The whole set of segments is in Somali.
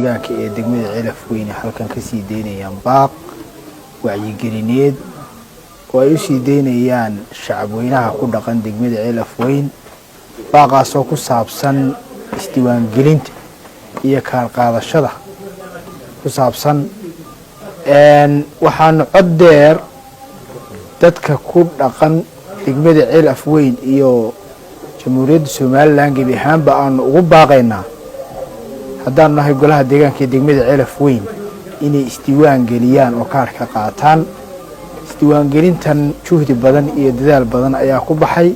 Deegaanka ee degmada Ceelaf Weyne halkan kasii deynayaan baaq wacyigelineed oo ay usii deynayaan shacabweynaha ku dhaqan degmada Ceelaf Weyn, baaqaasoo ku saabsan isdiiwaangelinta iyo kaarqaadashada ku saabsan. Waxaanu cod dheer dadka ku dhaqan degmada Ceel Afweyn iyo Jamhuuriyadda Somaliland gebi ahaanba aanu ugu baaqaynaa, haddaanu nahay golaha deegaanka ee degmada Ceel Afweyn, inay isdiiwaan geliyaan oo kaarka qaataan. Isdiiwaangelintan juhdi badan iyo dadaal badan ayaa ku baxay.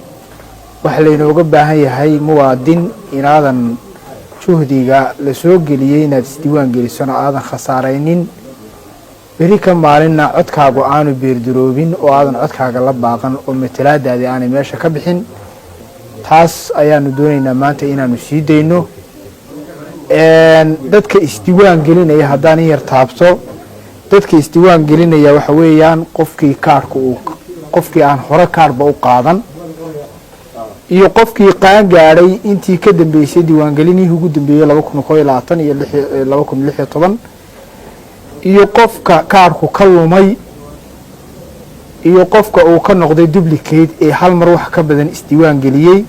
Waxaa laynooga baahan yahay, muwaadin, inaadan juhdiga la soo geliyey inaad isdiiwaan gelisona aadan khasaaraynin, beri ka maalinna codkaagu aanu beerdaroobin oo aadan codkaaga la baaqan oo matalaadaadii aanay meesha ka bixin. Taas ayaanu doonaynaa maanta inaanu sii dayno. Dadka isdiiwaan gelinaya haddaan in yar taabto, dadka isdiiwaan gelinaya waxa weeyaan qofkii kaarhka uu, qofkii aan hore kaarhba u qaadan iyo qofkii qaan gaadhay intii ka dambeysay diiwaangelinihii ugu dambeeyey 2021 iyo 2016, iyo qofka kaarhku ka lumay, iyo qofka uu ka noqday duplicate ee hal mar wax ka badan isdiiwaan geliyey,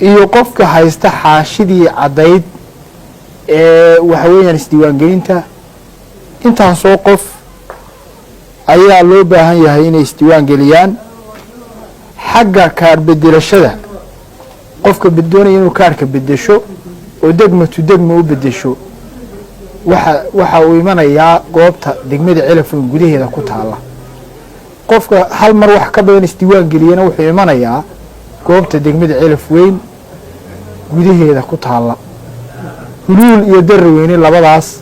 iyo qofka haysta xaashidii caddayd ee waxa weeyaan isdiiwaangelinta. Intaasoo qof ayaa loo baahan yahay inay isdiiwaan geliyaan. Xagga kaar bedelashada, qofka doonaya inuu kaarka bedesho oo degma to degma u bedesho, waxa uu imanayaa goobta degmada Celafweyn gudaheeda ku taala. Qofka hal mar wax ka badan isdiiwaan geliyana wuxuu imanayaa goobta degmada Celaf Weyn gudaheeda ku taalla. Huluul iyo Daraweyne labadaas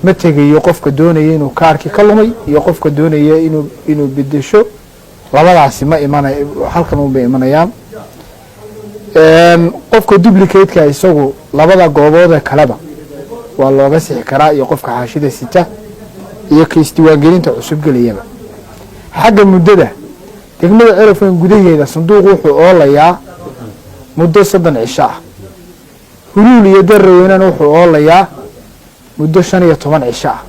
ma tegayo qofka doonaya inuu kaarkii ka lumay iyo qofka doonaya inuu bedesho. Labadaasi ma imanay, halkan un bay imanayaan. Qofka duplicate-ka isagu labada gooboodee kaleba waa looga sixi karaa, iyo qofka xaashida sita iyo ka isdiiwaangelinta cusub gelayaba. Xagga muddada, degmada Celafweyn gudaheeda sanduuq wuxuu oolayaa muddo 30 cisho ah. Huluul iyo Daraweynena wuxuu oolayaa muddo 15 cisho ah.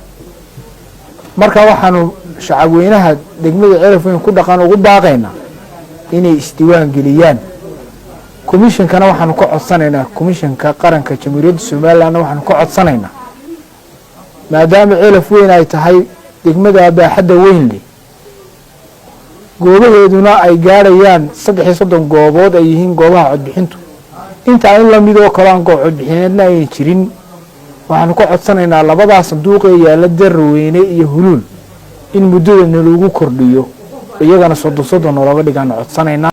Marka waxaanu shacabweynaha degmada Celafweyn ku dhaqan ugu baaqaynaa inay isdiiwaan geliyaan. Komishinkana waxaanu ka codsanaynaa, Komishinka Qaranka Jamhuuriyadda Somalilandna waxaanu ka codsanaynaa, maadaama Celaf Weyn ay tahay degmada baaxadda weyn leh, goobaheeduna ay gaadhayaan 33 goobood ay yihiin goobaha codbixintu, intaa in lamid oo kale aan goob codbixineedna aynan jirin, waxaanu ka codsanaynaa labadaa sanduuqee yaalla Daraweyne iyo Huluul in muddada nalagu kordhiyo, iyagana 30 30 noolooga dhigaanu codsanaynaa.